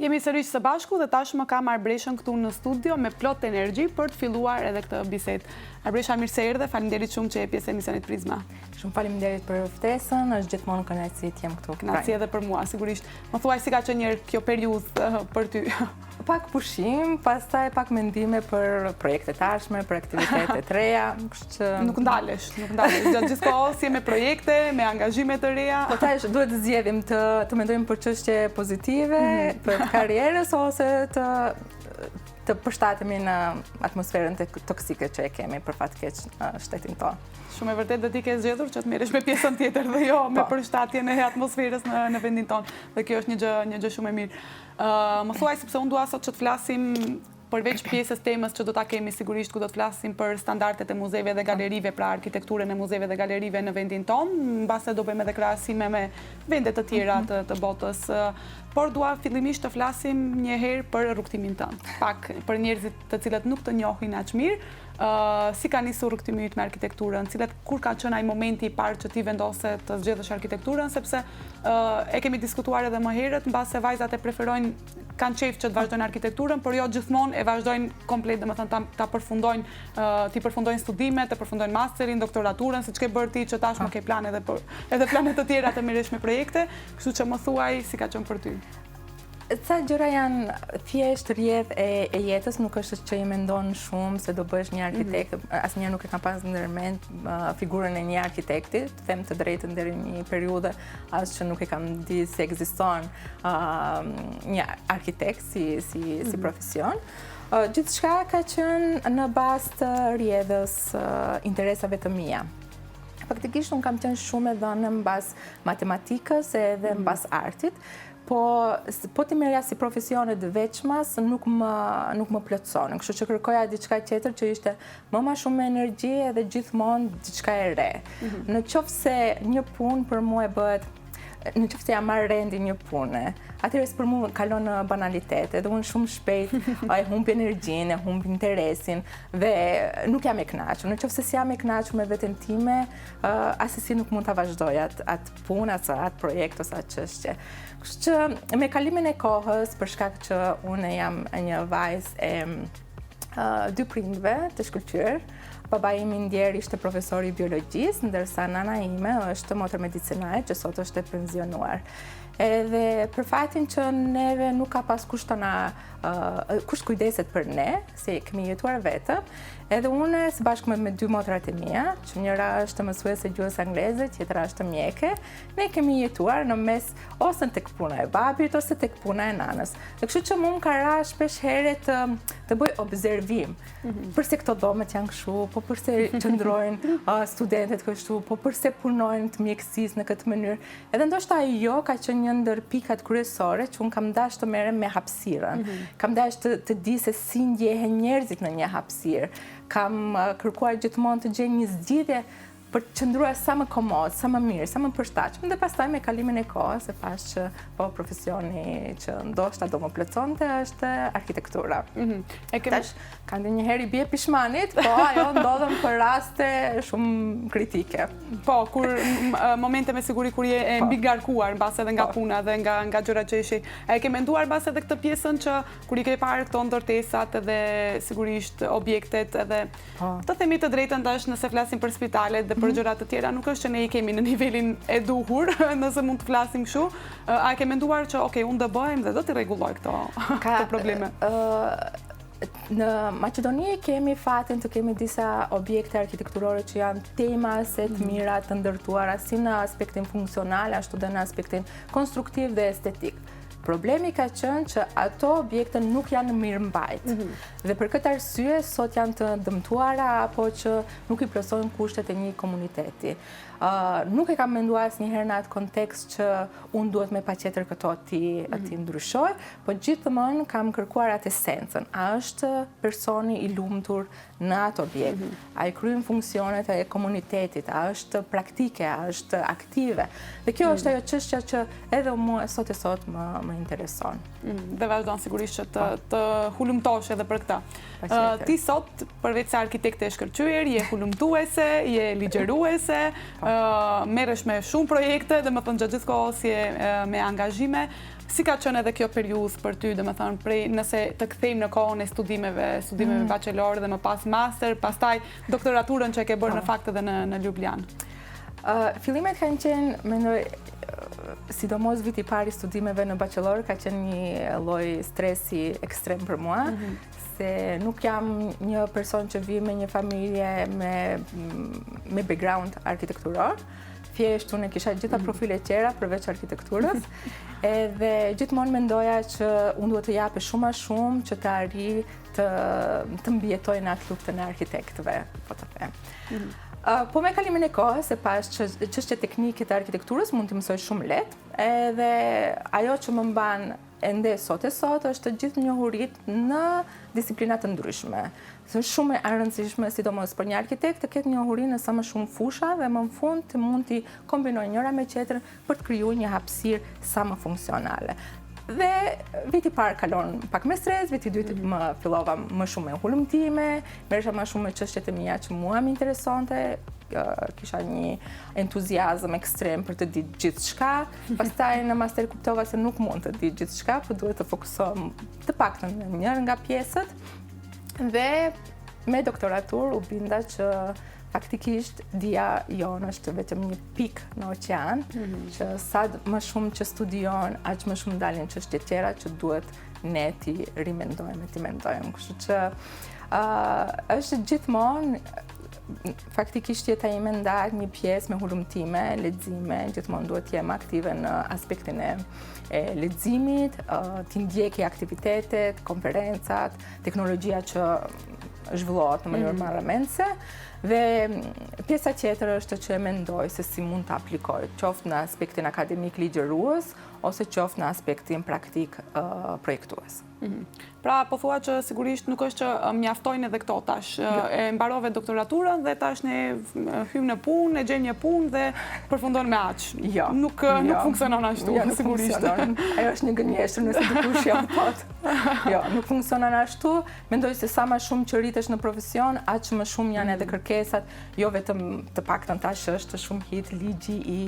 Jemi sërish së bashku dhe tashmë kam Arbreshën këtu në studio me plot energji për të filluar edhe këtë bisedë. Arbresha, mirë se erdhe, faleminderit shumë që je pjesë e emisionit Prizma. Shumë faleminderit për ftesën, është gjithmonë kënaqësi të jem këtu. Kënaqësi edhe për mua, sigurisht. Më thuaj si ka qenë njëherë kjo periudhë eh, për ty? Pak pushim, pastaj pak mendime për projekte të ardhshme, për aktivitete të reja, kështu që nuk ndalesh, nuk ndalesh. Gjatë gjithë kohës je me projekte, me angazhime të reja. Po tash duhet të zgjedhim të të mendojmë për çështje pozitive, mm. për karrierës ose të të përshtatemi në atmosferën toksike që e kemi për fat keq në shtetin tonë. Shumë e vërtetë dhe ti ke zgjedhur që të merresh me pjesën tjetër dhe jo me po. përshtatjen e atmosferës në në vendin tonë. Dhe kjo është një gjë një gjë shumë e mirë. Më thuaj sepse unë dua sot që të flasim përveç pjesës temës që do ta kemi sigurisht ku do të flasim për standardet e muzeve dhe galerive, pra arkitekturën e muzeve dhe galerive në vendin tonë, mbase do bëjmë edhe krahasime me vende të tjera mhm. të, të botës. Por dua fillimisht të flasim një herë për rrugëtimin tënd. Pak për njerëzit të cilët nuk të njohin aq mirë, si ka nisur rrugëtimi yt me arkitekturën, cilet kur ka qenë ai momenti i parë që ti vendose të zgjedhësh arkitekturën, sepse e kemi diskutuar edhe më herët, mbase vajzat e preferojnë, kanë qejf që të vazhdojnë arkitekturën, por jo gjithmonë e vazhdojnë komplet, domethënë ta, ta përfundojnë, t'i përfundojnë studimet, të përfundojnë masterin, doktoraturën, siç ke bërë ti që tashmë ke plane edhe për edhe plane të tjera të merresh me projekte, kështu që më thuaj si ka qenë për ty. Ca gjëra janë thjesht rrjedhë e, e jetës, nuk është që i mendon shumë se do bëhesh një arkitekt, mm -hmm. asnjëherë nuk e kam pas ndërmend uh, figurën e një arkitekti, të them të drejtën deri në një periudhë, as që nuk e kam di se ekziston uh, një arkitekt si, si, mm -hmm. si mhm. profesion. Uh, gjithçka ka qenë në bazë të rrjedhës uh, interesave të mia. Faktikisht unë kam qenë shumë e dhënë mbas matematikës edhe mm -hmm. mbas artit, Po, po t'i merrja si profesionet veçmas, nuk më, nuk më plotësonin. Kështu që kërkoja diçka tjetër që ishte më ma shumë me energji edhe gjithmonë diçka e re. Mm -hmm. Në qoftë se një punë për mua e bëhet në qoftë se ja marr rendin një pune, atëherë për mua kalon në banalitet, edhe unë shumë shpejt e humb energjinë, e humb interesin dhe nuk jam e kënaqur. Në qoftë se s'jam e kënaqur me veten time, asesi nuk mund ta vazhdoj atë atë punë, ose atë projekt ose atë çështje. Kështu që me kalimin e kohës, për shkak që unë jam një vajzë e dy prindve të shkëlqyer, baba im i ndjerë ishte profesor i biologjisë, ndërsa nana ime është motër medicinae që sot është e pensionuar. Edhe për fatin që neve nuk ka pas kush të na kush kujdeset për ne, se kemi jetuar vetëm, edhe unë së bashku me, me dy motrat e mia, që njëra është mësuese e gjuhës angleze, tjetra është mjeke, ne kemi jetuar në mes ose tek puna e babit ose tek puna e nanës. Dhe kështu që mu më ka ra shpesh here të të bëj observim. Mm -hmm. Përse këto dhomet janë kështu, po përse qëndrojnë uh, studentet kështu, po përse punojnë të mjekësisë në këtë mënyrë. Edhe ndoshta ajo ka qenë një ndër pikat kryesore që unë kam dashur të merrem me hapësirën. Mm -hmm. Kam dashur të, të di se si ndjehen njerëzit në një hapësirë. Kam uh, kërkuar gjithmonë të gjej një zgjidhje për të qëndruar sa më komod, sa më mirë, sa më përshtatshëm dhe pastaj me kalimin e kohës e pashë që po profesioni që ndoshta do më plotësonte është arkitektura. Mm -hmm. E kemi Tash, ka ndonjëherë i bie pishmanit, po ajo ndodhën për raste shumë kritike. Po, kur momente me siguri kur je e po. mbingarkuar mbase edhe nga po. puna dhe nga nga gjërat që ishin. A e ke menduar mbase edhe këtë pjesën që kur i ke parë këto ndërtesat edhe sigurisht objektet edhe po. të themi të drejtën tash nëse flasim për spitalet dhe për mhm. gjëra të tjera, nuk është që ne i kemi në nivelin e duhur, nëse mund të flasim kështu. A e ke menduar që ok, unë do bëhem dhe do t'i rregulloj këto këto probleme? Në Maqedoni kemi fatin të kemi disa objekte arkitekturore që janë tejmase të mhm. mira të ndërtuara si në aspektin funksional, ashtu dhe në aspektin konstruktiv dhe estetik. Problemi ka qenë që ato objekte nuk janë mirëmbajt. Mm -hmm. Dhe për këtë arsye sot janë të dëmtuara apo që nuk i plotësojnë kushtet e një komuniteti. Uh, nuk e kam menduar asnjëherë në atë kontekst që unë duhet me patjetër këto t'i mm -hmm. t'i ndryshoj, po gjithmonë kam kërkuar atë esencën. A është personi i lumtur në atë objekt? Mm -hmm. A i kryen funksionet e komunitetit? A është praktike? A është aktive? Dhe kjo mm -hmm. është ajo çështja që edhe mua sot e sot më më intereson. Mm -hmm. Dhe vazhdon sigurisht që të po. të hulumtosh edhe për këtë. Uh, ti sot përveç se arkitekte e shkëlqyer, je hulumtuese, je ligjëruese, po. uh, merresh me shumë projekte, domethënë gjatë gjithë kohës je me angazhime. Si ka qenë edhe kjo periudhë për ty, domethënë, prej nëse të kthejmë në kohën e studimeve, studimeve bachelor dhe më pas master, pastaj doktoraturën që e ke bërë në fakt edhe në në Ljubljanë. Fillimet kanë qenë, mendoj, sidomos viti i parë i studimeve në bachelor ka qenë një lloj stresi ekstrem për mua, se nuk jam një person që vi me një familje me, me background arkitekturor. Thjesht unë kisha gjitha profilet tjera përveç arkitekturës, edhe gjithmonë mendoja që unë duhet të jape shumë ma shumë që të arrij të, të mbijetoj në atë luftën e arkitektëve, po të them. Po me kalimin e kohës, e pash që çështjet teknike të arkitekturës mund t'i mësoj shumë lehtë, edhe ajo që më mban ende sot e sot është të gjithë njohurit në disiplina të ndryshme. Është shumë e rëndësishme, sidomos për një arkitekt, të ketë njohuri në sa më shumë fusha dhe më në fund të mund t'i kombinojë njëra me tjetrën për të krijuar një hapësirë sa më funksionale. Dhe viti i parë kalon pak me stres, viti i dytë më fillova më shumë me hulumtime, merresha më shumë me çështjet e mia që mua më interesonte, kisha një entuziazëm ekstrem për të ditë gjithçka. Pastaj në master kuptova se nuk mund të di gjithçka, po duhet të fokusohem të paktën në njërën nga pjesët. Dhe me doktoraturë u binda që faktikisht dija jonë është vetëm një pikë në oqean, që sa më shumë që studion, aq më shumë dalin çështje tjera që duhet ne t'i rimendojmë, t'i mendojmë. Kështu që është gjithmonë faktikisht jeta ime ndahet një pjesë me hulumtime, lexime, gjithmonë duhet të jem aktive në aspektin e, e leximit, t'i ndjeki aktivitetet, konferencat, teknologjia që zhvillohet në mënyrë marramendëse dhe pjesa tjetër është që e mendoj se si mund të aplikoj, qoftë në aspektin akademik ligjërues ose qoftë në aspektin praktik projektues. Pra, po thua që sigurisht nuk është që mjaftojnë edhe këto tash. E mbarove doktoraturën dhe tash ne hymë në punë, e gjejmë një punë dhe përfundon me aq. Jo. Nuk, nuk Jo. funksionon ashtu, Jo, nuk sigurisht. funksionon. Ajo është një gënjeshtër nëse dikush ja thot. Jo, nuk funksionon ashtu. Mendoj se sa më shumë që rritesh në profesion, aq më shumë janë edhe kërkesat, jo vetëm të paktën tash është shumë hit ligji i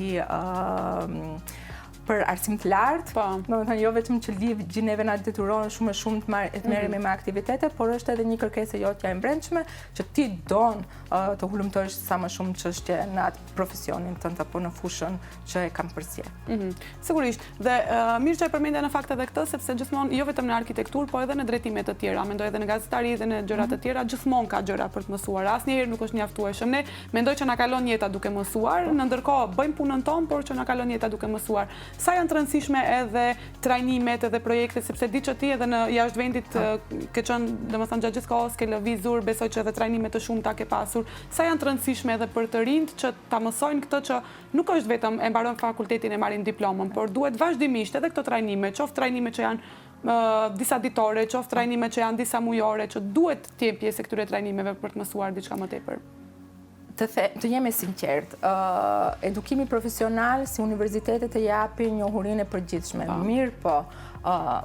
për arsim të lartë. Do të thënë jo vetëm që ligji neve na detyron shumë e shumë të marr të merremi me aktivitete, por është edhe një kërkesë jotja e brendshme që ti don të hulumtosh sa më shumë çështje në atë profesionin tënd apo në fushën që e kam përzgjedhur. Sigurisht. Dhe mirë që e përmendja në fakt edhe këtë, sepse gjithmonë jo vetëm në arkitekturë, po edhe në drejtime të tjera, mendoj edhe në gazetari dhe në gjëra të tjera, gjithmonë ka gjëra për të mësuar. Asnjëherë nuk është mjaftueshëm. Ne mendoj që na kalon jeta duke mësuar, në ndërkohë bëjmë punën tonë, por që na kalon jeta duke mësuar. Sa janë të rëndësishme edhe trajnimet edhe projektet, sepse di që ti edhe në jashtë vendit ke qenë, domethënë gjatë gjithë kohës ke lëvizur, besoj që edhe trajnime të shumta ke pasur. Sa janë të rëndësishme edhe për të rinjt që ta mësojnë këtë që nuk është vetëm e mbaron fakultetin e marrin diplomën, por duhet vazhdimisht edhe këto trajnime, qoftë trajnime që janë disa ditore, qoftë trajnime që janë disa mujore, që duhet të jenë pjesë e këtyre trajnimeve për të mësuar diçka më tepër. Të jem e sinqert, edukimi profesional si universitetet të japin njohurinë e përgjithshme. Mirë po,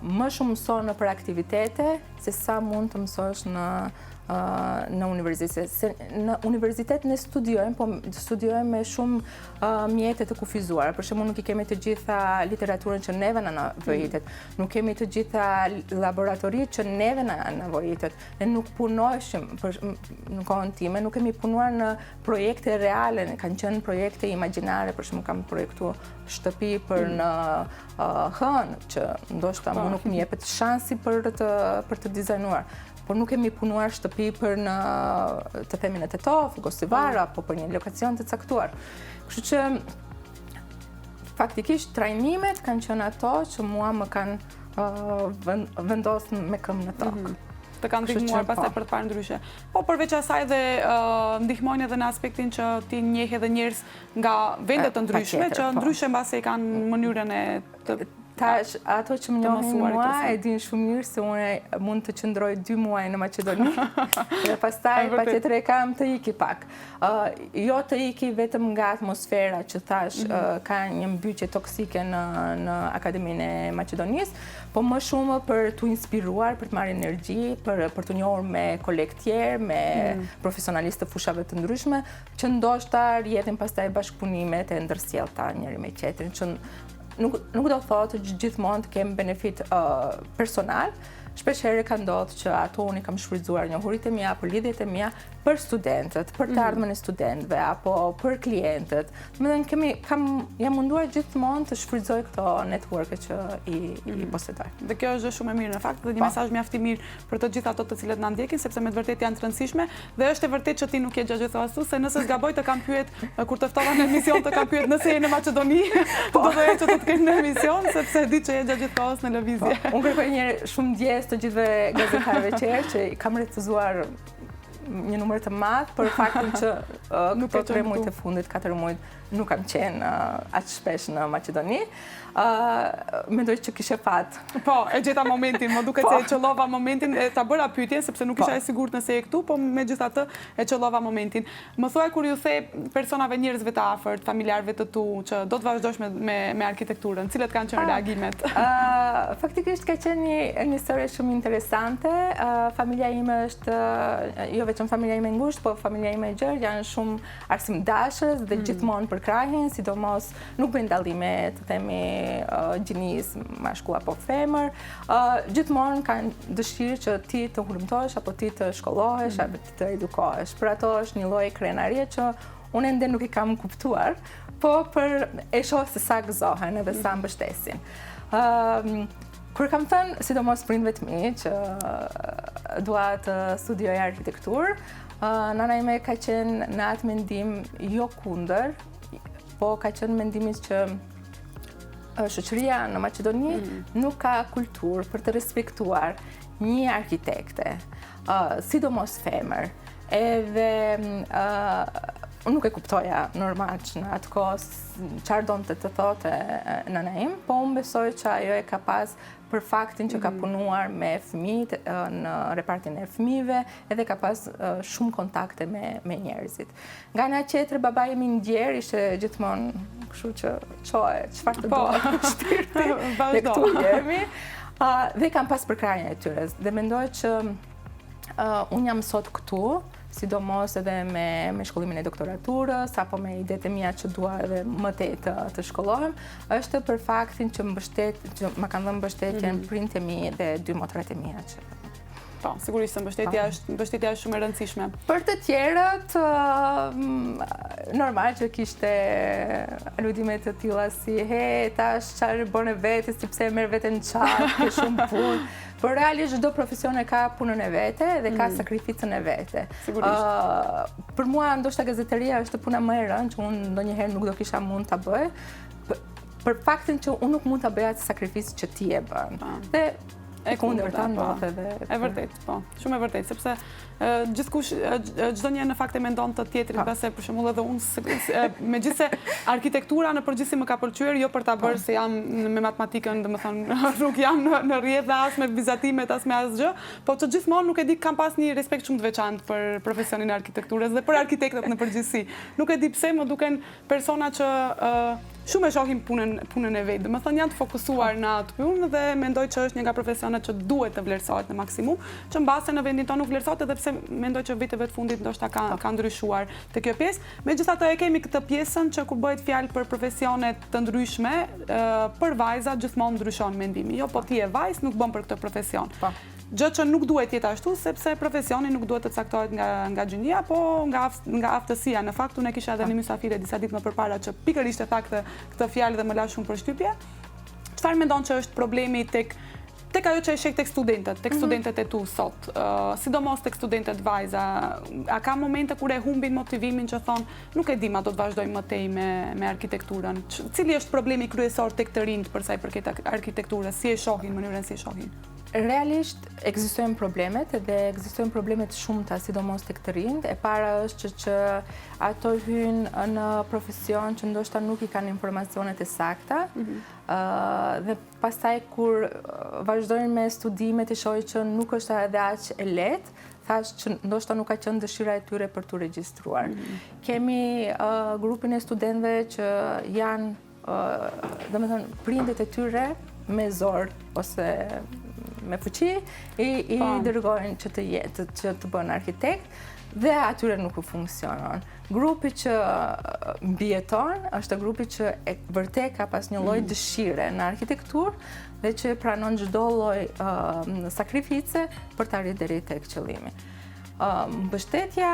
më shumë mëson në për aktivitete se sa mund të mësosh në universitet. Se në universitet ne studiojmë, po studiojmë me shumë mjete të kufizuara. Për shembull, nuk i kemi të gjitha literaturën që neve na nevojitet, nuk kemi të gjitha laboratoritë që neve na nevojitet. Ne nuk punojshim, për, në kohën time, nuk kemi punuar në projekte reale, kanë qenë projekte imagjinare, për shembull kam projektu shtëpi për në hënë, që ndoshta mu nuk më jepet shansi për të dizajnuar. Por nuk kemi punuar shtëpi për në, të themi në Tetovë, Gostivar, apo për një lokacion të caktuar. Kështu që faktikisht trajnimet kanë qenë ato që mua më kanë vendosur me këmbë në tokë. Të kanë Kështu që, ndihmuar pastaj po. për të parë ndryshe. Po përveç asaj dhe ndihmojnë edhe në aspektin që ti njeh edhe njerëz nga vende të ndryshme, patjetër, që po. ndryshe mbase i kanë mënyrën e të Tash, ato që më të njohin mësuarit mua ose. e din shumë mirë se unë mund të qëndroj 2 muaj në Maqedoni. Dhe pastaj E vërtet. patjetër e kam të iki pak. Jo të iki vetëm nga atmosfera që thash ka një mbytje toksike në Akademinë e Maqedonisë, po më shumë për t'u inspiruar, për të marrë energji, për t'u njohur me kolegë tjerë, me profesionalistë të fushave të ndryshme, që ndoshta rrjedhin pastaj bashkëpunimet e ndërsjellta njëri me tjetrin, që Nuk, nuk do thotë që gjithmonë të kem benefit personal, shpesh herë ka ndodhur që ato unë i kam shfrytzuar njohuritë e mia apo lidhjet e mia për studentët, për të mhm. ardhmen e studentëve apo për klientët. Domethënë kemi kam jam munduar gjithmonë të shfrytëzoj këto network që i, i mhm. posedoj. Dhe kjo është shumë e mirë në fakt dhe një po. mesazh mjaft i mirë për të gjithë ato të cilët na ndjekin sepse me të vërtetë janë të rëndësishme dhe është e vërtetë që ti nuk je gjatë gjithë ashtu se nëse s'gaboj të kam pyet kur të ftova në emision të kam pyet nëse je në Maqedoni, po do doja që të të kem në emision sepse di që je gjatë gjithë kohës në lëvizje. Po, unë kërkoj një shumë ndjesë të gjithëve gazetarëve që që kam refuzuar një numër të madh për faktin që nuk këto tre muajt e fundit, 4 muajt, nuk kam qenë aq shpesh në Maqedoni. Mendoj që kishe fat. Po, e gjeta momentin, më duket po. se e qëllova momentin, e ta bëra pyetjen sepse nuk isha po. e sigurt nëse je këtu, po megjithatë e qëllova momentin. Më thuaj kur ju the personave njerëzve të afërt, familjarëve të tu që do të vazhdosh me me, me arkitekturën, cilat kanë qenë ah, reagimet? Uh, faktikisht ka qenë një një histori shumë interesante. Uh, familja ime është jo vetëm familja ime e ngushtë, po familja ime e gjerë janë shumë arsimdashës dhe mm. gjithmonë përkrahin, sidomos nuk bëjnë dallime të themi uh, gjinisë mashkull apo femër. Uh, gjithmonë kanë dëshirë që ti të hulumtohesh apo ti të shkollohesh mm. apo të edukohesh. Për ato është një lloj krenarie që unë ende nuk i kam kuptuar, po për e shoh se sa gëzohen edhe sa mhm. mbështesin. Ëm kur kam thënë, sidomos prindve të mi, që dua të studioj arkitekturë, nana ime ka qenë në atë mendim jo kundër, po ka qenë mendimi që shoqëria në Maqedoni mm. nuk ka kulturë për të respektuar një arkitekte. sidomos femër. Edhe unë nuk e kuptoja normal që në atë kohë çfarë donte të thote nëna im, po unë besoj që ajo e ka pas për faktin që ka mhm. punuar me fëmijët në repartin e fëmijëve edhe ka pas shumë kontakte me me njerëzit. Nga ana tjetër babai im i ndjerë ishte gjithmonë kështu që çoje, çfarë të po. do shpirti. Dhe këtu jemi. Dhe kam pas përkrahjen e tyre dhe mendoj që uh, unë jam sot këtu, sidomos edhe me, me shkollimin e doktoraturës, apo me idetë e mia që dua edhe më tej të, të shkollohem, është për faktin që mbështet, që më kanë dhënë mbështetjen mm -hmm. prindët e mi dhe dy motrat e mia që Po, sigurisht se mbështetja po. është mbështetja është shumë e rëndësishme. Për të tjerët, normal që kishte aludime të tilla si he, tash çfarë bën e vetes, si pse e merr veten qafë, ke shumë punë. Por realisht çdo profesion e ka punën e vete dhe ka mm. sakrificën e vete. Sigurisht. Uh, për mua ndoshta gazetaria është puna më e rëndë që unë ndonjëherë nuk do kisha mund ta bëj. Për faktin që unë nuk mund ta bëj atë sakrificë që ti e bën. Po. Dhe E kundërta po. ndodh edhe. E vërtetë, po. Shumë e vërtetë, sepse gjithkush çdo njeri në fakt e mendon të tjetrin, po. pse për shembull edhe unë megjithëse arkitektura në përgjithësi më ka pëlqyer, jo për ta po. bërë se jam me matematikën, domethënë nuk jam në në rrjedhë as me vizatimet, as me asgjë, po që gjithmonë nuk e di kam pas një respekt shumë të veçantë për profesionin e arkitekturës dhe për arkitektët në përgjithësi. Nuk e di pse më duken persona që shumë e shohin punën punën e vet. Domethënë janë të fokusuar në atë punë dhe mendoj që është një nga profesionet që duhet të vlerësohet në maksimum, që mbase në vendin tonë nuk vlerësohet edhe pse mendoj që viteve të fundit ndoshta ka ka ndryshuar te kjo pjesë. Megjithatë e kemi këtë pjesën që kur bëhet fjalë për profesione të ndryshme, për vajzat gjithmonë ndryshon mendimi. Jo, po ti je vajzë, nuk bën për këtë profesion. Po. Gjë që nuk duhet të jetë ashtu, sepse profesioni nuk duhet të caktohet nga nga gjinia, po nga nga aftësia. Në fakt unë e kisha edhe një mysafire disa ditë më përpara që pikërisht e tha këtë këtë fjalë dhe më la shumë përshtypje. Çfarë mendon që është problemi tek tek ajo që e sheh tek studentët, tek mhm. studentët e tu sot, sidomos tek studentët vajza, a ka momente kur e humbin motivimin që thonë, nuk e di ma do të vazhdoj më tej me, me arkitekturën. Cili është problemi kryesor tek të rinjtë për sa i përket arkitekturës, si e shohin, mënyrën si e shohin? Realisht ekzistojnë problemet dhe ekzistojnë probleme të shumta, sidomos tek të rinjtë. E para është që, që ato hyjnë në profesion që ndoshta nuk i kanë informacionet e sakta. Mm -hmm. dhe pastaj kur vazhdojnë me studimet e shohin që nuk është edhe aq e lehtë, thash që ndoshta nuk ka qenë dëshira e tyre për t'u regjistruar. Mm -hmm. Kemi uh, grupin e studentëve që janë domethënë, prindët e tyre me zor, ose me fuqi i, i po. dërgojnë që të jetë, që të bëhen arkitekt dhe atyre nuk u funksionon. Grupi që mbijeton është grupi që e vërtet ka pas një lloj mm. dëshire në arkitekturë dhe që pranon çdo lloj uh, sakrifice për të arritur deri tek qëllimi. Uh, mbështetja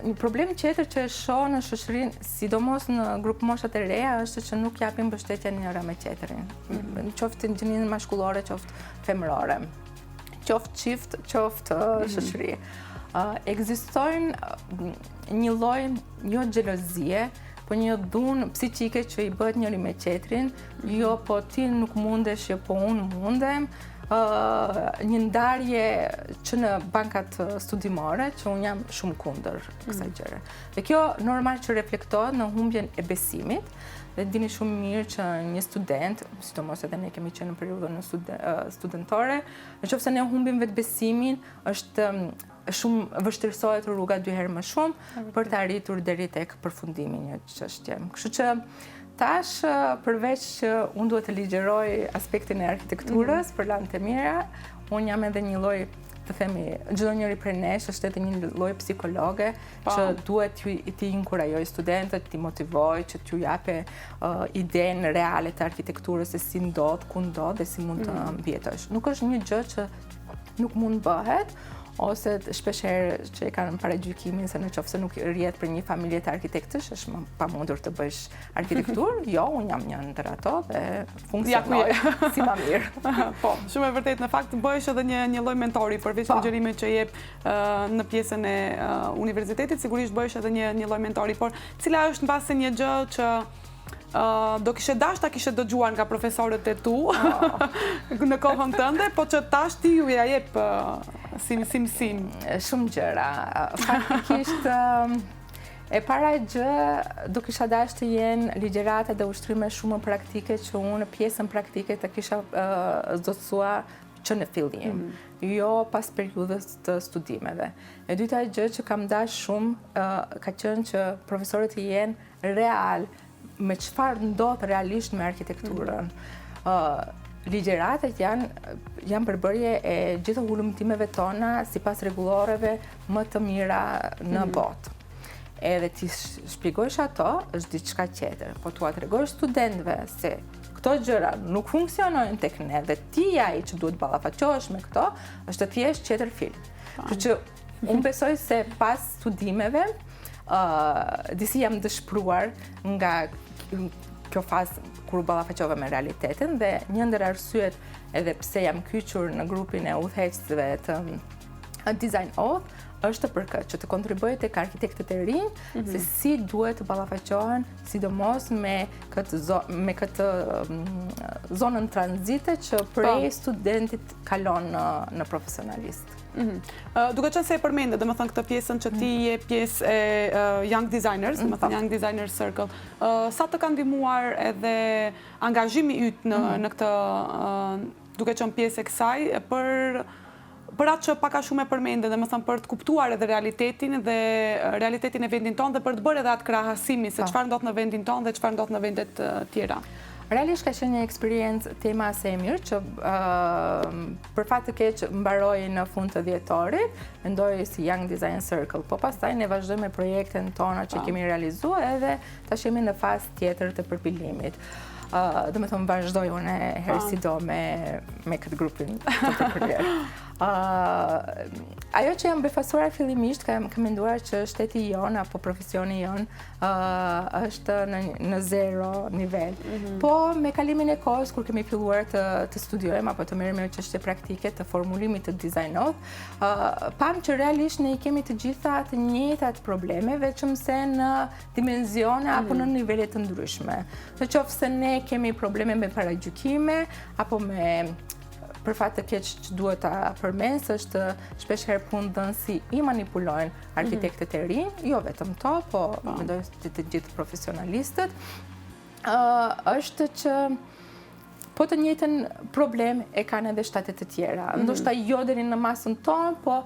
një problem tjetër që e shoh në shoqërinë, sidomos në grupmoshat e reja, është që nuk japin mbështetje njëra me tjetrin. Mm -hmm. Qoftë në gjininë mashkullore, qoftë femërore. Qoftë çift, qoftë mm -hmm. shoqëri. Uh, ekzistojnë një lloj jo xhelozie, po një dhunë psiqike që i bëhet njëri me tjetrin, mm -hmm. jo po ti nuk mundesh, jo po unë mundem, një ndarje që në bankat studimore, që unë jam shumë kundër kësaj mm. gjëre. Dhe kjo normal që reflektohet në humbjen e besimit, dhe dini shumë mirë që një student, sidomos edhe ne kemi qenë në periudhën studentore, në qoftë se ne humbim vetëbesimin, është shumë vështirësohet rruga dy herë më shumë për të arritur deri tek përfundimi një çështje. Kështu që tash përveç që unë duhet të ligjëroj aspektin e arkitekturës mm -hmm. për landët e mira, unë jam edhe një lloj të themi, çdo njëri prej nesh është edhe një lloj psikologe pa. që duhet t'i t'i inkurajoj studentët, t'i motivoj, që t'ju jape uh, idenë reale të arkitekturës se si ndodh, ku ndodh dhe si mund të mm. mbijetosh. Nuk është një gjë që nuk mund bëhet, ose shpesh herë që e kanë paragjykimin se në qoftë se nuk rrjedh për një familje të arkitektësh, është më pamundur të bësh arkitekturë. Jo, unë jam një ndër ato dhe funksionoj ja, si ma mirë. po, shumë e vërtet, në fakt bëhesh edhe një, një lloj mentori përveç po. ligjërimit që jep uh, në pjesën e uh, universitetit, sigurisht bëhesh edhe një, një lloj mentori, por cila është mbase një gjë që do kishe dash ta kishe dëgjuar nga profesorët e tu oh. në kohën tënde, po që tash ti ju ja jep si si mësim. Shumë gjëra. Faktikisht e para gjë do kisha dash të jenë ligjërata dhe ushtrime shumë praktike që unë pjesën praktike të kisha zotësua që në fillim, mm -hmm. jo pas periudhës të studimeve. E dyta gjë që kam dash shumë ka qenë që profesorët të jenë real me çfarë ndodh realisht me arkitekturën. Mm -hmm. Ligjëratat janë janë përbërje e gjithë hulumtimeve tona sipas rregulloreve më të mira në mm -hmm. botë. Edhe t'i shpjegojsh ato është diçka tjetër, po t'ua tregosh studentëve se këto gjëra nuk funksionojnë tek ne dhe ti je ai që duhet ballafaqohesh me këto, është thjesht tjetër film. Kështu që Unë besoj se pas studimeve, uh, disi jam dëshpruar nga kjo fazë kur u ballafaqova me realitetin dhe një ndër arsyet edhe pse jam kyçur në grupin e udhëheqësve të Design Oath është për këtë, që të kontribuoj tek arkitektët e rinj mm -hmm. se si duhet të ballafaqohen sidomos me këtë me këtë mm, zonën tranzite që prej po. studentit kalon në në profesionalist. Mm -hmm. Duke qenë se e përmende, domethënë këtë pjesën që ti mhm. je pjesë e Young Designers, mm -hmm. domethënë Young Designers Circle, sa të ka ndihmuar edhe angazhimi yt në, mm -hmm. në këtë, duke qenë pjesë e kësaj, për për atë që pak a shumë e përmende, domethënë për të kuptuar edhe realitetin dhe realitetin e vendin tonë dhe për të bërë edhe atë krahasimin se po. çfarë ndodh në vendin tonë dhe çfarë ndodh në vendet tjera. Realisht ka qenë një eksperiencë tej mase e mirë që për fat të keq mbaroi në fund të dhjetorit, mendoj si Young Design Circle, po pastaj ne vazhdojmë me projektet tona që kemi realizuar edhe tash jemi në fazë tjetër të përpilimit. Uh, domethënë vazhdoj unë herë si do me, me këtë grupin të përkryer. Uh, ajo që jam befasuar fillimisht, kam, kam menduar që shteti jonë apo profesioni jonë uh, është në, në zero nivel. Mm -hmm. Po me kalimin e kohës, kur kemi filluar të, të studiojmë apo të merremi me çështje praktike të formulimit të Design Oath, uh, pamë që realisht ne i kemi të gjitha të njëjtat probleme, vetëm se në dimensione mm -hmm. apo në mhm. nivele të ndryshme. Në qoftë se ne kemi probleme me paragjykime apo me për fat të keq që duhet ta përmend, është shpesh herë punëdhënësi i manipulojnë arkitektët e rinj, jo vetëm to, po, po. mendoj të, të gjithë profesionalistët, është që po të njëjtën problem e kanë edhe shtetet të tjera. Mm -hmm. Ndoshta jo deri në masën tonë, po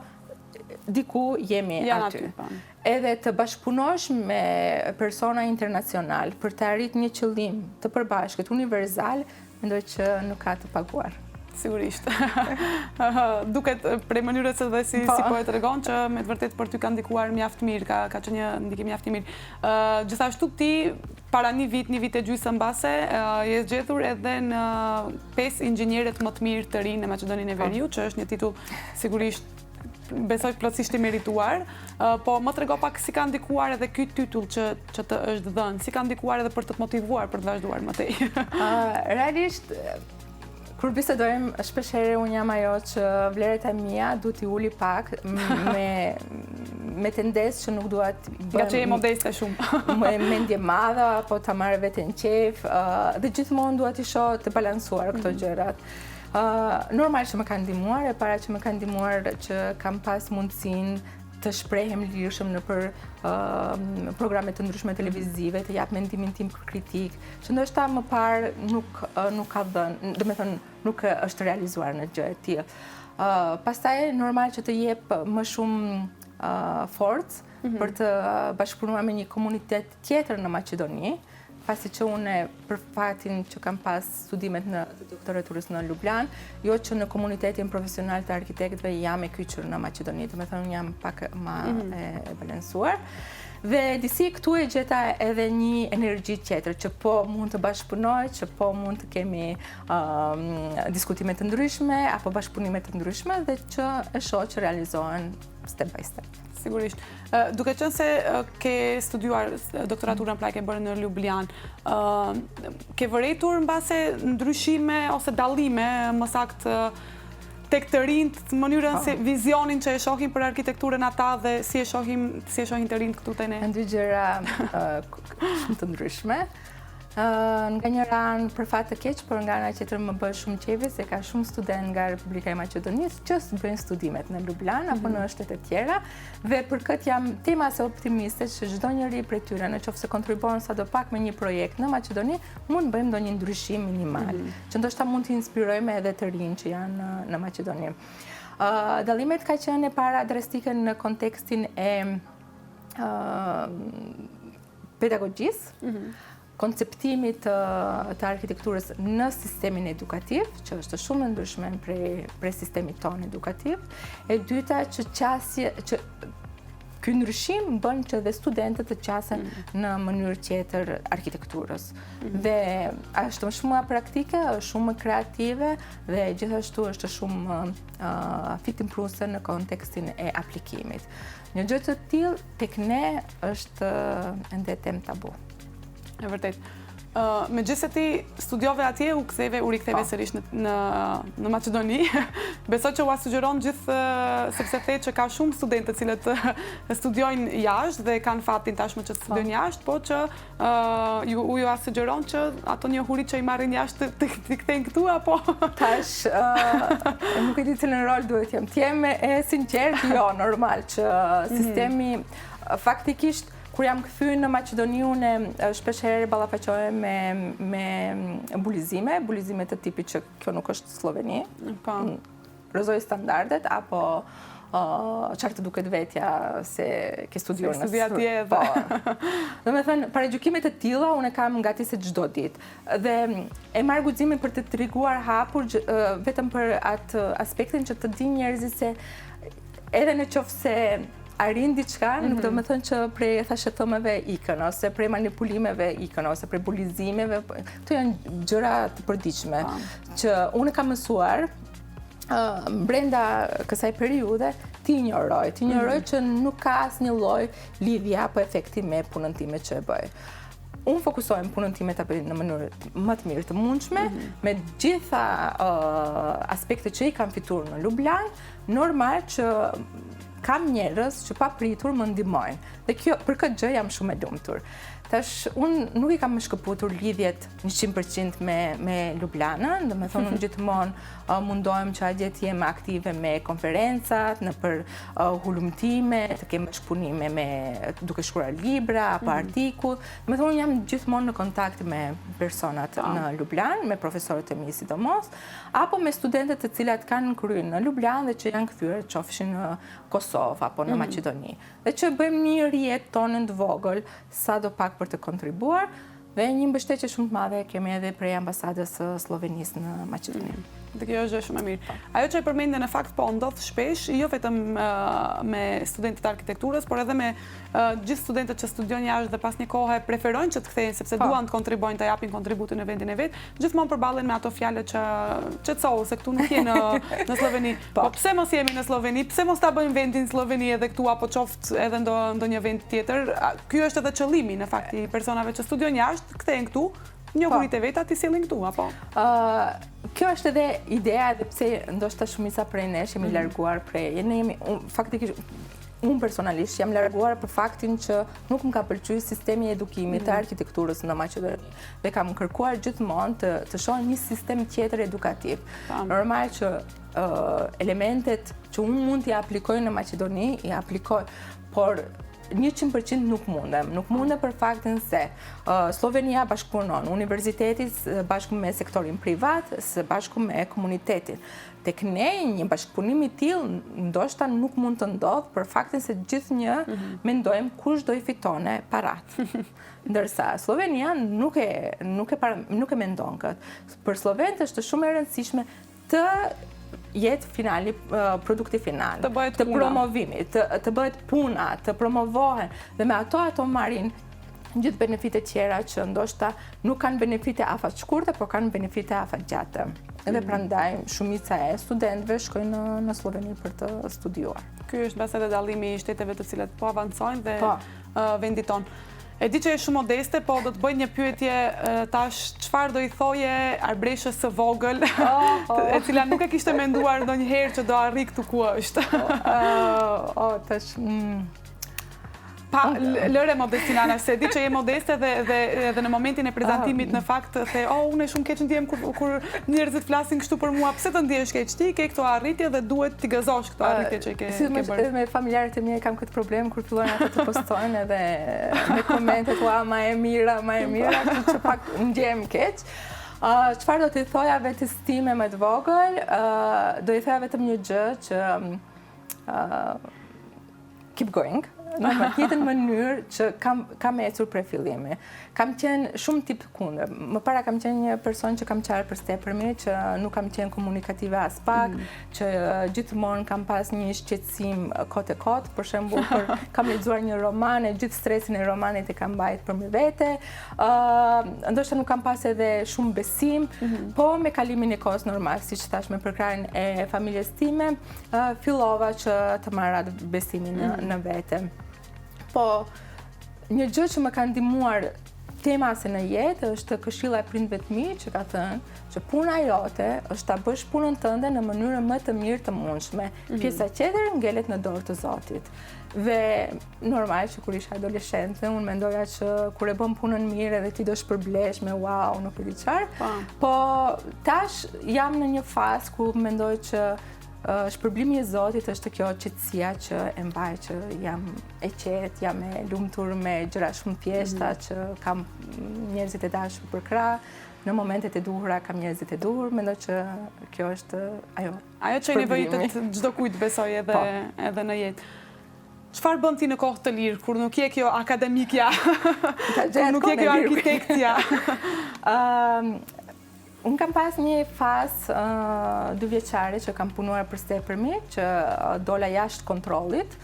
diku jemi aty. aty po. Edhe të bashkëpunosh me persona internacional për të arritë një qëllim të përbashkët universal, mendoj që nuk ka të paguar. Sigurisht. Duket prej mënyrës edhe si, po. si po e tregon që me të vërtetë për ty ka ndikuar mjaft mirë, ka, ka qenë një ndikim mjaft i mirë. Gjithashtu ti para një vit, një vit e gjysmë mbase, je zgjedhur edhe në 5 inxhinierët më të mirë të rinj në Maqedoninë e po. Veriut, që është një titull sigurisht besoj plotësisht i merituar, po më trego pak si ka ndikuar edhe ky titull që që të është dhënë, si ka ndikuar edhe për të të motivuar për të vazhduar më tej. Realisht kur bisedojmë shpeshherë unë jam ajo që vlerat e mia du t'i uli pak me me tendencë që nuk dua të bëhem... Nga që je modeste shumë. me mendjemadhe, apo ta marrë veten qejf, dhe gjithmonë dua t'i shoh të balansuar këto mm. gjërat. Normal që më ka ndihmuar, e para që më ka ndihmuar që kam pas mundësinë të shprehem lirshëm nëpër programe të ndryshme televizive, të jap mendimin tim kritik, që ndoshta më parë nuk nuk ka dhënë, domethënë nuk është realizuar një gjë e tillë. Pastaj normal që të jep më shumë forcë mm -hmm. për të bashkëpunuar me një komunitet tjetër në Maqedoni, pasi që unë për fatin që kam pas studimet në të doktoraturës në Lublan, jo që në komunitetin profesional të arkitektëve jam e kyçur në Maqedoni, domethënë unë jam pak ma mm -hmm. e balansuar. Dhe disi këtu e gjeta edhe një energji tjetër, që po mund të bashkëpunoj, që po mund të kemi um, diskutime të ndryshme, apo bashkëpunime të ndryshme, dhe që e shoh që realizohen step by step. Sigurisht. Duke qenë se ke studiuar doktoraturën pra e ke bërë në Ljubljana, ke vërejtur mbase ndryshime ose dallime, më saktë tek të rinjtë, mënyrën se vizionin që e shohin për arkitekturën ata dhe si e shohim si e shohin të rinjtë këtu te ne? Janë dy gjëra shumë të ndryshme. Nga njëra anë për fat të keq, por nga ana tjetër më bën shumë qejfi se ka shumë studentë nga Republika e Maqedonisë që bëjnë studimet në Lublan apo në mhm. shtete tjera dhe për këtë jam tejmase optimiste që çdo njeri prej tyre në qoftë se kontribuon sado pak me një projekt në Maqedoni, mund të bëjmë ndonjë ndryshim minimal, mm -hmm. që ndoshta mund të inspirojmë edhe të rinj që janë në, në Maqedoni. Uh, dallimet ka qenë e para drastike në kontekstin e uh, pedagogjisë, mm -hmm. konceptimit të, të arkitekturës në sistemin edukativ, që është shumë e ndryshme prej, prej sistemit tonë edukativ. E dyta që qasje, që ky ndryshim bën që dhe studentët të qasen mm. në mënyrë tjetër arkitekturës. Mm. Dhe është shumë më praktike, është shumë më kreative dhe gjithashtu është shumë uh, fitimprurëse në kontekstin e aplikimit. Një gjë të tillë tek ne është ende temë tabu. E vërtetë. Uh, megjithëse ti studiove atje, u ktheve, u riktheve po. sërish në, në, në Maqedoni. Besoj që ua sugjeron gjithë, sepse the që ka shumë studentë të cilët studiojnë jashtë dhe kanë fatin tashmë që të studiojnë po. jashtë, po që uh, ju, u jua sugjeron që ato njohuri që i marrin jashtë të, të, kthejnë këtu, apo? Tash, uh, nuk e di cilën rol duhet jem. Të jem e sinqertë, jo, normal, që mhm. sistemi, mm -hmm. faktikisht, kur jam kthy në Maqedoni, unë shpeshherë ballafaqohem me, me bulizime, bulizime të tipit që kjo nuk është Slloveni. Po. Rrëzoj standardet, apo çfarë të duket vetja se ke studiuar në studiuar atje po. Domethënë, paragjykimet e tilla unë e kam gati se çdo ditë. Dhe e marr guximin për të treguar hapur vetëm për atë aspektin që të dinë njerëzit se edhe në qoftë se arrin diçka, mm -hmm. nuk do mhm. me thënë që prej thashethëmeve ikën, ose prej manipulimeve ikën, ose prej bulizimeve, këto janë gjëra të përditshme, po. që unë kam mësuar, brenda kësaj periudhe t'i injoroj, t'i injoroj mm -hmm. që nuk ka asnjë lloj lidhje apo efekti me punën time që e bëj. Unë fokusohem punën time ta bëj në mënyrë më të mirë të mundshme, mm -hmm. me gjitha uh, aspektet që i kam fituar në Lublan, normal që kam njerëz që papritur më ndihmojnë. Dhe kjo për këtë gjë jam shumë e lumtur. Tash unë nuk i kam shkëputur lidhjet 100% me me Lublanën, domethënë unë gjithmonë uh, mundohem që atje të jem aktive me konferencat, nëpër uh, hulumtime, të kem bashkëpunime me duke shkruar libra apo mm -hmm. artikull. Domethënë unë jam gjithmonë në kontakt me personat po. në Lublan, me profesorët e mi sidomos, apo me studentët të cilat kanë kryer në Lublan dhe që janë kthyer qofshin në Kosovë apo në mm -hmm. Maqedoni. Dhe që bëjmë një rrjet tonën të vogël, sado pak për të kontribuar, dhe një mbështetje shumë të madhe kemi edhe prej ambasadës së Sllovenisë në Maqedoni. Mm. Dhe kjo është gjë shumë e mirë. Ajo që e përmende në fakt po ndodh shpesh, jo vetëm me studentët e arkitekturës, por edhe me gjithë studentët që studiojnë jashtë dhe pas një kohe preferojnë që të kthehen sepse po. duan të kontribuojnë, të japin kontributin në vendin e vet, gjithmonë përballen me ato fjalë që qetësohu se këtu nuk je në në Slloveni. Po. po pse mos jemi në Slloveni? Pse mos ta bëjmë vendin Slloveni edhe këtu apo qoftë edhe ndo ndonjë vend tjetër? Ky është edhe qëllimi në fakt i personave që studiojnë jashtë, kthehen këtu, Njohuritë e veta t'i sjellin këtu, apo? Kjo është edhe ideja edhe pse ndoshta shumica prej nesh jemi mhm. larguar prej, ne jemi, faktikisht, unë personalisht jam larguar për faktin që nuk më ka pëlqyer sistemi i edukimit të mhm. arkitekturës në Maqedoni dhe kam kërkuar gjithmonë të të shoh një sistem tjetër edukativ. Normal që elementet që unë mund t'i aplikoj në Maqedoni, i aplikoj, por 100% nuk mundem. Nuk mundem për faktin se Sllovenia bashkëpunon, universiteti bashkë me sektorin privat, së bashku me komunitetin. Tek ne një bashkëpunim i tillë ndoshta nuk mund të ndodhë për faktin se gjithnjë mhm. mendojmë kush do i fitone parat. Ndërsa Sllovenia nuk e nuk e nuk e mendon këtë. Për sllovenët është shumë e rëndësishme të jetë finali, produkti final, të bëhet të promovimi, të, të bëhet puna, të promovohen dhe me ato ato marrin gjithë benefitet tjera që ndoshta nuk kanë benefite afatshkurte, por kanë benefite afatgjate. Edhe mm. prandaj shumica e studentëve shkojnë në, në Slloveni për të studiuar. Ky është mbase edhe dallimi i shteteve të cilat po avancojnë dhe po. vendit tonë. E di që je shumë modeste, po do të bëj një pyetje tash, çfarë do i thoje Arbreshës së vogël, oh, oh. e cila nuk e kishte menduar ndonjëherë që do arrijë këtu ku është. Oh, oh, tash... Mm. Pa, lëre modestinë anash, se di që je modeste dhe, dhe, dhe në momentin e prezantimit në fakt the, oh, unë e shumë keq ndihem kur, kur njerëzit flasin kështu për mua, pse të ndihesh keq ti, ke këto arritje dhe duhet t'i gëzosh këto arritje që i ke, ke bërë. Edhe me familjarët e mi kam këtë problem kur fillojnë ata të postojnë edhe me komentet, ua, ma e mira, ma e mira, kështu që pak ndjehem keq. Çfarë do t'i thoja vetes time më të vogël, do i thoja vetëm një gjë që keep going, në të njëjtën mënyrë që kam, kam ecur prej fillimi. Kam qenë shumë tip kundër. Më para kam qenë një person që kam qarë për së tepërmi, që nuk kam qenë komunikative as pak, mm. që gjithmonë kam pas një shqetësim kot e kot, për shembull, për, kam lexuar një roman e gjithë stresin e romanit e kam mbajt për me vete. Uh, ndoshta nuk kam pas edhe shumë besim, mm -hmm. po me kalimin e kohës normal, siç thash me përkrahjen e familjes time, fillova që të marr atë besimin në, mm. në vete. Po, një gjë që më ka ndihmuar tej mase në jetë është këshilla e prindve të mi që ka thënë që puna jote është ta bësh punën tënde në mënyrën më të mirë të mundshme. Mm -hmm. Pjesa tjetër ngelet në dorë të Zotit. Dhe normal që kur isha adoleshente, unë mendoja që kur e bën punën mirë edhe ti do shpërblehesh me wow, nuk e di çfarë. Po. po tash jam në një fazë ku mendoj që Shpërblimi i Zotit është kjo qetësia që e mbaj që jam e qetë, jam e lumtur me gjëra shumë thjeshta mm -hmm. që kam njerëzit e dashur përkrah, në momentet e duhura kam njerëzit e duhur, mendoj që kjo është ajo. Ajo që i nevojitet çdokujt besoj edhe po. edhe në jetë. Çfarë bën ti në kohë të lirë kur nuk je kjo akademikja? Kur nuk je kjo arkitektja? Ëm Unë kam pas një fazë dy vjeçare që kam punuar për së tepërmi, që dola jashtë kontrollit,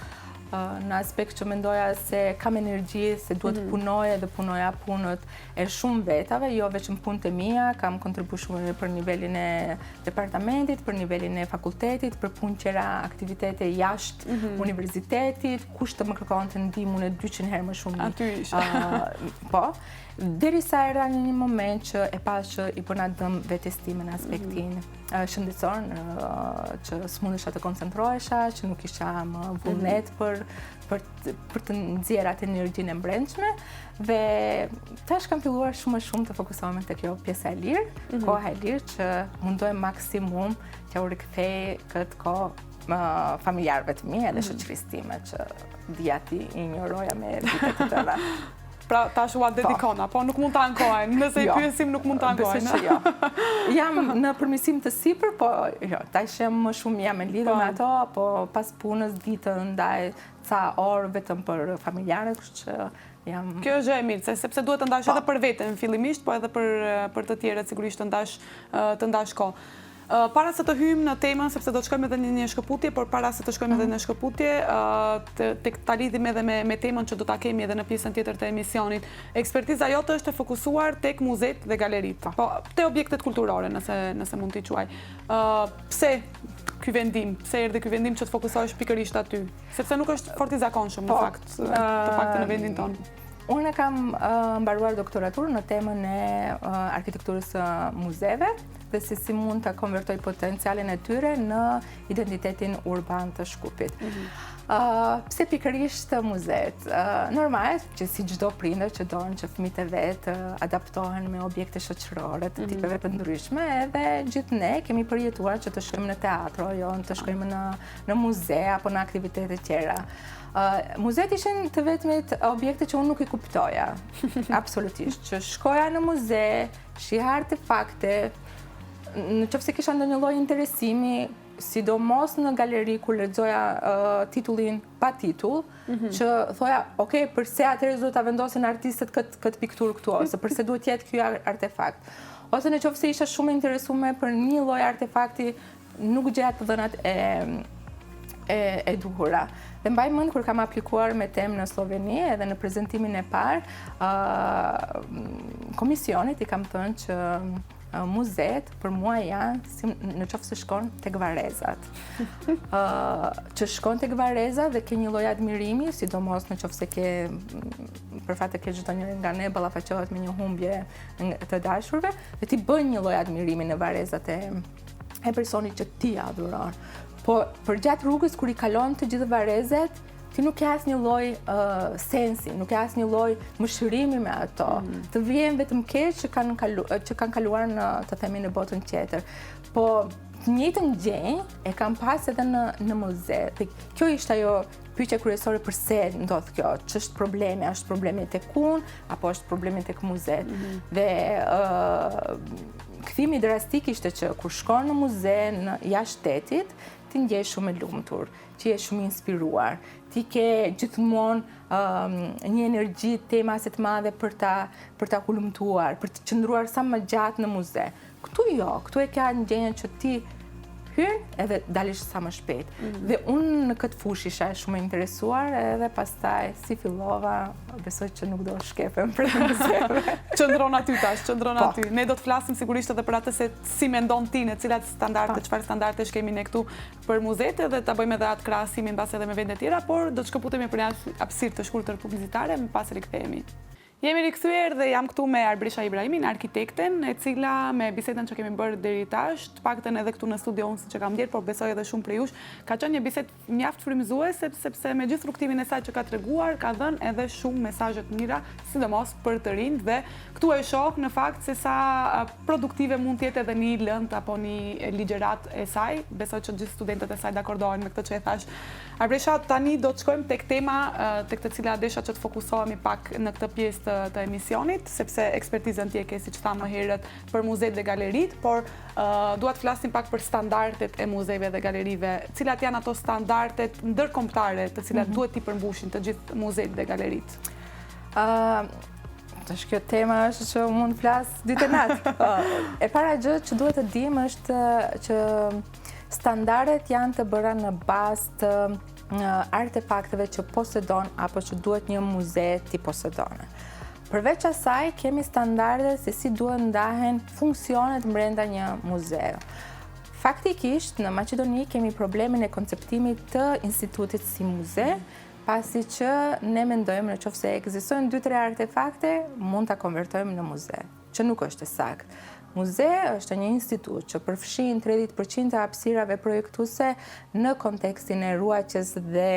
në aspekt që mendoja se kam energji, se duhet të mhm. punoj edhe punoja punët e shumë vetave, jo vetëm punët e mia, kam kontribu shumë për nivelin e departamentit, për nivelin e fakultetit, për punë tjera aktivitete jashtë mm -hmm. universitetit, kush të më kërkonte ndihmë unë 200 herë më shumë. Aty isha. po. Derisa erdha në një moment që e pash që i bëna dëm vetes time në aspektin mm -hmm. shëndetësor, që s'mundesha të koncentrohesha, që nuk kisha më vullnet mm -hmm. për për për të nxjerrë atë energjinë e brendshme dhe tash kam filluar shumë më shumë të fokusohem te kjo pjesa e lirë, mm -hmm. koha e lirë që mundohem maksimum t'jua rikthej këtë kohë familjarëve të mi edhe mm -hmm. shoqërisë time që dija t'i injoroja me vite të tëra. Pra tash ua po. dedikon, apo nuk mund të ankohen, nëse i jo. pyesim nuk mund të ankohen. Besoj që jo. Jam në përmirësim të sipër, po jo, tash jam më shumë jam e lidhur po. me ato, po pas punës ditën ndaj ca orë vetëm për familjarët, kështu që jam Kjo është gjë e mirë, sepse duhet të ndash po. edhe për veten fillimisht, po edhe për për të tjerët sigurisht të ndash të ndash kohë. Para se të hyjmë në temën, sepse do të shkojmë edhe në një shkëputje, por para se të shkojmë edhe në shkëputje, tek ta lidhim edhe me me temën që do ta kemi edhe në pjesën tjetër të emisionit. Ekspertiza jote është e fokusuar tek muzetë dhe galeritë. Po, te objektet kulturore, nëse nëse mund t'i quaj. Pse ky vendim? Pse erdhi ky vendim që të fokusohesh pikërisht aty? Sepse nuk është fort i zakonshëm në po, fakt, të paktën në vendin tonë. Unë kam mbaruar doktoraturën në temën e arkitekturës së muzeve dhe se si mund të konvertoj potencialin e tyre në identitetin urban të Shkupit. Mm -hmm. Pse pikërisht muzet? Normal, që si çdo prindër që donë që fëmijët e vet të adaptohen me objekte shoqërore të mhm. tipeve të ndryshme, edhe gjithë ne kemi përjetuar që të shkojmë në teatro, jo të shkojmë në, në muze apo në aktivitete tjera. Muzet ishin të vetmit objekte që unë nuk i kuptoja, absolutisht, që shkoja në muze, shihja artefakte, në qoftë se kisha ndonjë lloj interesimi, sidomos në galeri kur lexoja titullin pa titull, mhm. që thoja, ok, përse atëherë duhet ta vendosin artistët këtë këtë pikturë këtu ose përse duhet të jetë ky artefakt. Ose në qoftë se isha shumë e interesume për një lloj artefakti, nuk gjeja të dhënat e e, e duhura. Dhe mbaj mend kur kam aplikuar me temë në Sloveni edhe në prezentimin e parë, uh, komisionit i kam thënë që muzet për mua janë si në qoftë se shkon tek varrezat. që shkon tek varrezat dhe ke një lloj admirimi, sidomos në qoftë se ke për fat të keq çdo njëri nga ne ballafaqohet me një humbje të dashurve, dhe ti bën një lloj admirimi në varrezat e e personit që ti adhuron. Po përgjatë rrugës kur i kalon të gjithë varrezat, ti nuk ke asnjë lloj uh, sensi, nuk ke asnjë lloj mëshirimi me ato. Mm. Të vjen vetëm keq që kanë kalu, që kanë kaluar në të themi në botën tjetër. Po të njëjtën ndjenjë e kam pas edhe në në muze. Dhe kjo ishte ajo pyetja kryesore përse ndodh kjo, ç'është problemi, a është problemi tek unë apo është problemi tek muzet. Mm -hmm. Dhe ë uh, kthimi drastik ishte që kur shkon në muze në jashtë shtetit, ti ndjehesh shumë e lumtur, ti je shumë inspiruar, ti ke gjithmonë um, një energji tepër të madhe për ta për ta hulumtuar, për të qëndruar sa më gjatë në muze. Këtu jo, këtu e ke ndjenjën që ti hyn edhe dalish sa më shpejt. Mm -hmm. Dhe unë në këtë fushë isha shumë e interesuar edhe pastaj si fillova, besoj që nuk do shkepem prej muzeve. Qëndron aty tash, qëndron po. aty. Ne do të flasim sigurisht edhe për atë se si mendon ti në cilat standarde, po. çfarë standardesh kemi ne këtu për muzetë dhe ta bëjmë edhe atë krahasimin mbase edhe me vende tjera, por do të shkëputemi për një hapësirë të shkurtër publicitare, më pas rikthehemi. Jemi rikthyer dhe jam këtu me Arbresha Ibrahimin, arkitekten, e cila me bisedën që kemi bërë deri tash, të paktën edhe këtu në studio unë siç e kam ndjerë, por besoj edhe shumë prej jush, ka qenë një bisedë mjaft frymëzuese sepse me gjithë rrugëtimin e saj që ka treguar, ka dhënë edhe shumë mesazhe të mira, sidomos për të rinjtë dhe këtu e shoh në fakt se sa produktive mund të jetë edhe një lëndë apo një ligjëratë e saj. Besoj që gjithë studentët e saj dakordohen me këtë që e thashë. Arbresha, tani do të shkojmë tek tema tek të cila desha që të fokusohemi pak në këtë pjesë të, të emisionit, sepse ekspertizën ti e ke, siç thamë më herët, për muzetë dhe galeritë, por uh, dua të flasim pak për standardet e muzeve dhe galerive. Cilat janë ato standardet ndërkombëtare të cilat mm -hmm. duhet t'i përmbushin të gjithë muzetë dhe galeritë? Uh, Tash kjo tema është që mund të flas ditë e natë. E para gjë që duhet të dimë është që Standardet janë të bëra në bazë të artefakteve që posedon apo që duhet një muze t'i posedon. Përveç asaj, kemi standarde se si duhet ndahen funksionet mbrenda një muzeu. Faktikisht, në Maqedoni kemi problemin e konceptimit të institutit si muze, pasi që ne mendojmë në qoftë se ekzistojnë 2-3 artefakte, mund ta konvertojmë në muze. që nuk është e saktë. Muze është një institut që përfshin 30% të hapësirave projektuese në kontekstin e ruajtjes dhe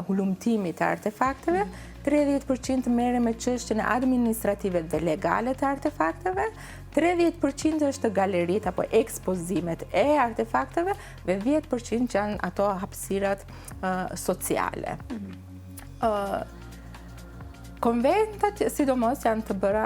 hulumtimit të artefakteve, 30% merren me çështjen administrative dhe legale të artefakteve, 30% është galeritë apo ekspozimet e artefakteve dhe 10% janë ato hapësirat sociale. Mm -hmm. Konventat sidomos janë të bëra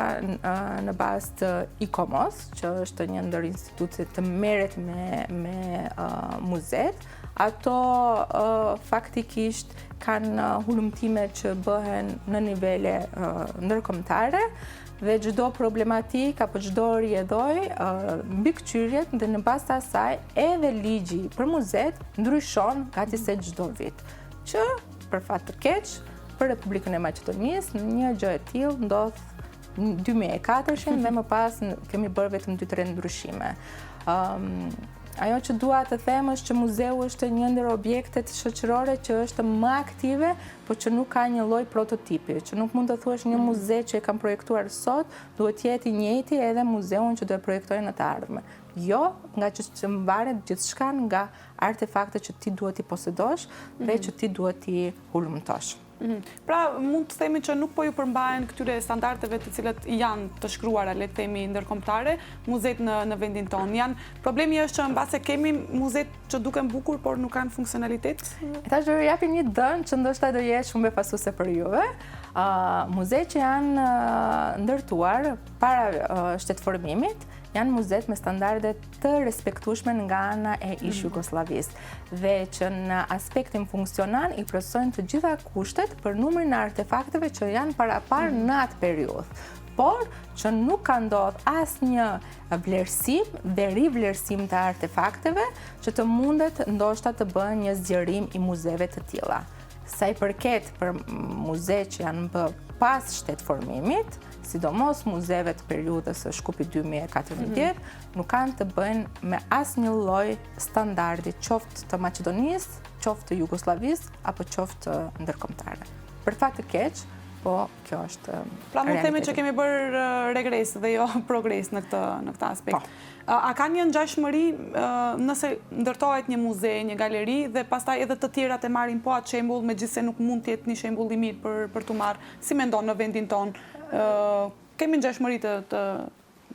në bazë të ICOMOS, që është një ndër instituciet të merret me, me uh, muzet. Ato uh, faktikisht kanë hulumtime që bëhen në nivele uh, ndërkombëtare. Dhe çdo problematikë apo çdo rrjedhojë mbikëqyret dhe në bazë të asaj edhe ligji për muzet ndryshon gati se çdo vit. Që për fat të keq, për Republikën e Maqedonisë, një gjë e tillë ndodh në 2004-shin dhe më pas kemi bërë vetëm 2-3 ndryshime. Ajo që dua të them është që muzeu është një ndër objektet shoqërore që është më aktive, po që nuk ka një lloj prototipi, që nuk mund të thuash një muze që e kam projektuar sot, duhet të jetë i njëjti edhe muzeun që do e projektoj në të ardhme. Jo, ngaqë që varet gjithçka nga artefaktet që ti duhet t'i posedosh dhe që ti duhet t'i hulumtosh. Mhm. Pra, mund të themi që nuk po ju përmbahen këtyre standardeve të cilat janë të shkruara, le të themi ndërkombëtare, muzet në në vendin tonë. Janë problemi është që mbase kemi muzet që duken bukur, por nuk kanë funksionalitet. E tash do ju japim një dhënë që ndoshta do jetë shumë befasuese për juve. Uh, muzet që janë ndërtuar para uh, shtetformimit, janë muzet me standarde të respektueshme nga ana e ish mm. Jugosllavisë dhe që në aspektin funksional i plotësojnë të gjitha kushtet për numrin e artefakteve që janë paraparë mm. në atë periudhë por që nuk ka ndodhë asnjë vlerësim dhe rivlerësim të artefakteve që të mundet ndoshta të bëhen një zgjerim i muzeve të tilla. Sa i përket për muze që janë bë pas shtetformimit, sidomos muzeve të periudhës së Shkupit 2014, mhm. nuk kanë të bëjnë me asnjë lloj standardi, qoftë të Maqedonisë, qoftë të Jugosllavisë, apo qoftë ndërkombëtare. Për fat të keq, po kjo është Pra mund të themi që kemi bërë regres dhe jo progres në këtë në këtë aspekt. Po. A ka një ngjashmëri nëse ndërtohet një muze, një galeri dhe pastaj edhe të tjerat e marrin po atë shembull, megjithëse nuk mund të jetë një shembull i mirë për për t'u marrë, si mendon në vendin tonë? Kemi ngjashmëri të të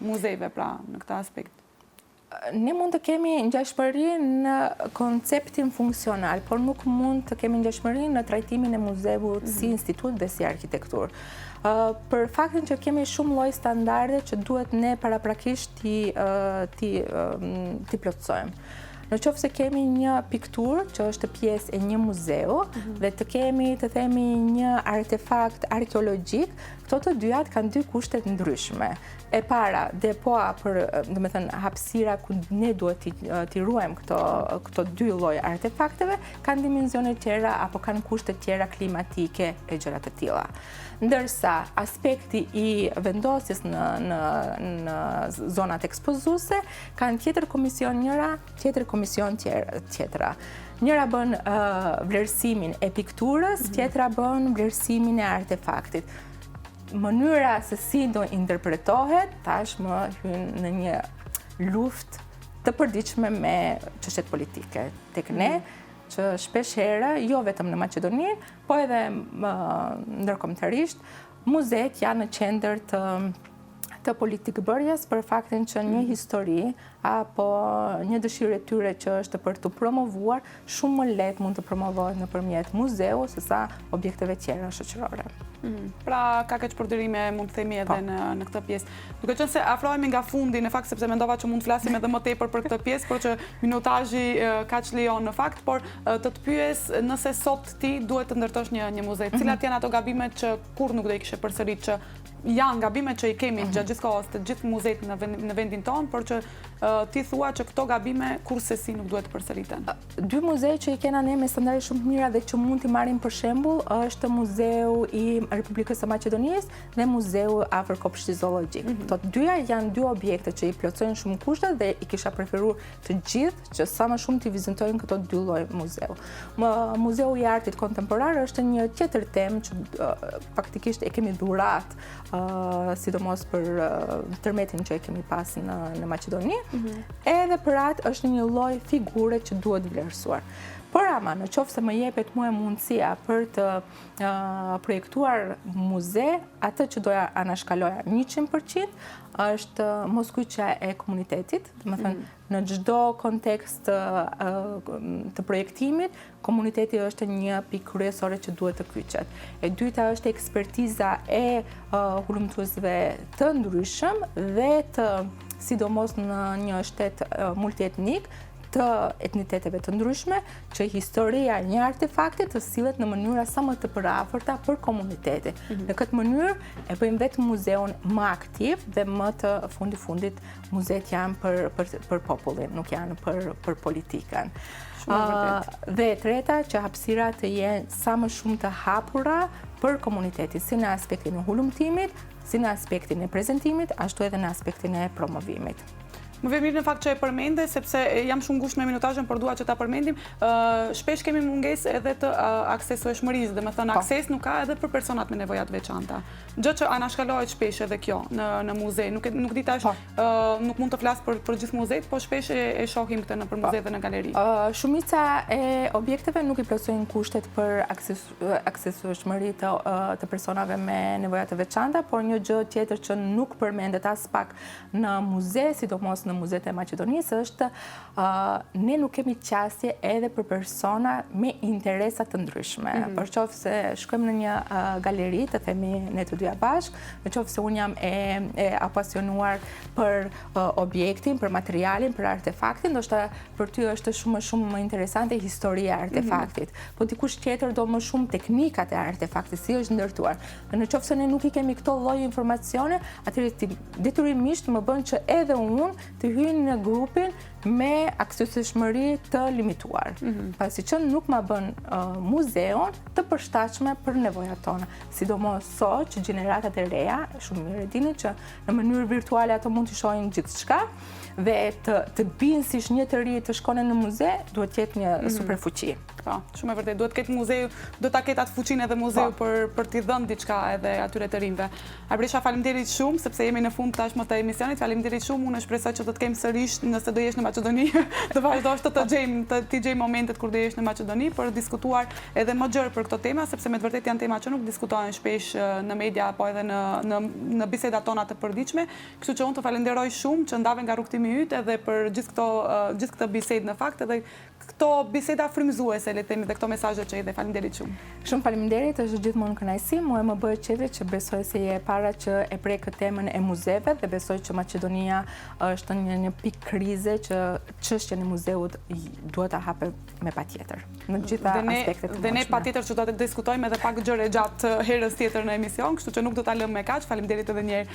muzeve pra në këtë aspekt. Ne mund të kemi ngjashmëri në konceptin funksional, por nuk mund të kemi ngjashmëri në trajtimin e muzeut si mhm. institut dhe si arkitekturë. Për faktin që kemi shumë lloj standarde që duhet ne paraprakisht t'i t'i t'i plotësojmë. Në qoftë se kemi një pikturë që është pjesë e një muzeu mhm. dhe të kemi të themi një artefakt arkeologjik, këto të dyjat kanë dy kushte të ndryshme. E para, depoa për, domethënë, hapësira ku ne duhet t'i t'i ruajmë këto këto dy lloj artefakteve, kanë dimensione tjera apo kanë kushte tjera klimatike e gjëra të tilla. Ndërsa aspekti i vendosjes në në në zonat ekspozuese kanë tjetër komision njëra, tjetër komision tjetra. Njëra bën vlerësimin e pikturës, mhm. tjetra bën vlerësimin e artefaktit. Mënyra se si do interpretohet, tashmë hyn në një luftë të përditshme me çështjet politike. Tek ne, mhm. që shpesh herë, jo vetëm në Maqedoni, po edhe ndërkombëtarisht, muzetë janë në qendër të të politikëbërjes për faktin që një mm. histori apo një dëshirë e tyre që është për të promovuar, shumë më lehtë mund të promovohet nëpërmjet muzeu se sa objekteve tjera shoqërore. Mm. Pra ka keqpërdorime mund të themi edhe po. në në këtë pjesë. Duke qenë se afrohemi nga fundi, në fakt sepse mendova që mund të flasim edhe më tepër për këtë pjesë, por që minutazhi kaq lejon në fakt, por të të pyes nëse sot ti duhet të ndërtosh një një muze, mhm. cilat janë ato gabime që kurrë nuk do i kishe përsërit që janë gabime që i kemi mhm. gjatë gjithë kohës të gjithë muzetë në, në vendin tonë, por që ti thua që këto gabime kurrsesi nuk duhet të përsëriten. Dy muze që i kena ne me standarde shumë të mira dhe që mund t'i marrim për shembull është muzeu i Republikës së Maqedonisë dhe muzeu afër Kopshtit Zoologjik. Mm -hmm. Këto të dyja janë dy objekte që i plotësojnë shumë kushtet dhe i kisha preferuar të gjithë që sa më shumë t'i vizitojnë këto dy lloj muzeu. Muzeu i artit kontemporar është një tjetër temë që faktikisht e kemi dhuratë, sidomos për tërmetin që e kemi pas në, në Maqedoni, mhm. edhe për atë është një lloj figure që duhet vlerësuar. Por ama, në qoftë se më jepet mua mundësia për të projektuar muze, atë që doja anashkaloja 100%, është moskyçja e komunitetit, domethënë, mhm. Në çdo kontekst të projektimit, komuniteti është një pikë kryesore që duhet të kyçet. E dyta është ekspertiza e hulumtuesve të ndryshëm dhe të sidomos në një shtet multietnik, të etniteteve të ndryshme, që historia e një artefakti të sillet në mënyra sa më të përafërta për komunitetin. Në këtë mënyrë e bëjmë vetë muzeun më aktiv dhe më të fundi fundit muzetë janë për, për, për popullin, nuk janë për, për politikën. Dhe e treta, që hapësira të jenë sa më shumë të hapura për komunitetin, si në aspektin e hulumtimit, si në aspektin e prezentimit, ashtu edhe në aspektin e promovimit. Më vjen mirë në fakt që e përmende, sepse jam shumë ngushtë me minutazhën, por dua që ta përmendim. Shpesh kemi mungesë edhe të aksesueshmërisë, dhe me thënë akses nuk ka edhe për personat me nevoja të veçanta. Gjë që anashkalohet shpesh edhe kjo në në muze. Nuk nuk di tash, nuk mund të flas për për gjithë muzetë, po shpesh e, e shohim këtë në për muze dhe në galeri. Shumica e objekteve nuk i plotësojnë kushtet për akses, aksesueshmëri të, të personave me nevoja të veçanta, por një gjë tjetër që nuk përmendet as pak në muze, sidomos në muzetë e Maqedonisë, është ne nuk kemi qasje edhe për persona me interesa të ndryshme. Për qoftë se shkojmë në një galeri, të themi ne të dyja bashkë, në qoftë se unë jam e, e apasionuar për objektin, për materialin, për artefaktin, ndoshta për ty është shumë më shumë më interesante historia e artefaktit. Po dikush tjetër do më shumë teknikat e artefaktit, si është ndërtuar. Dhe në qoftë se ne nuk i kemi këto lloj informacione, atëherë ti detyrimisht më bën që edhe unë të hyj në grupin me aksesueshmëri të limituar. Pasi që nuk ma bën muzeun të përshtatshme për nevojat tona. Sidomos sot që gjeneratat e reja, shumë mirë e dini që në mënyrë virtuale ato mund të shohin gjithçka dhe të të bindësh një të ri të shkone në muze, duhet të jetë një super fuqi. Po, shumë e vërtetë. Duhet të ketë muzeu, do ta ketë atë fuqinë edhe muzeu për për t'i dhënë diçka edhe atyre të rinjve. Arbresha, faleminderit shumë sepse jemi në fund tashmë të emisionit. Faleminderit shumë. Unë shpresoj që do të kem sërish nëse do jesh në Maqedoni, të vazhdosh të të gjejmë, të t'i gjejmë momentet kur do jesh në Maqedoni për të diskutuar edhe më gjerë për këto tema, sepse me të vërtetë janë tema që nuk diskutohen shpesh në media apo edhe në në në bisedat tona të përditshme. Kështu që unë të falenderoj shumë që ndave nga rrugëtimi yt edhe për gjithë këto gjithë këtë bisedë në fakt edhe këto biseda frymëzuese, le të themi, dhe këto mesazhe që i dhe. Faleminderit shumë. Shumë faleminderit, është gjithmonë kënaqësi. Mua më bëhet qejfi që besoj se je e para që e prek këtë temën e muzeve dhe besoj që Maqedonia është në një pikë krize që çështjen e muzeut duhet ta hape me patjetër. Në të gjitha Dhe ne, aspektet të dhe ne mundshme. patjetër që do të diskutojmë edhe pak gjëre gjatë herës tjetër në emision, kështu që nuk do ta lëmë me kaq. Faleminderit edhe një herë.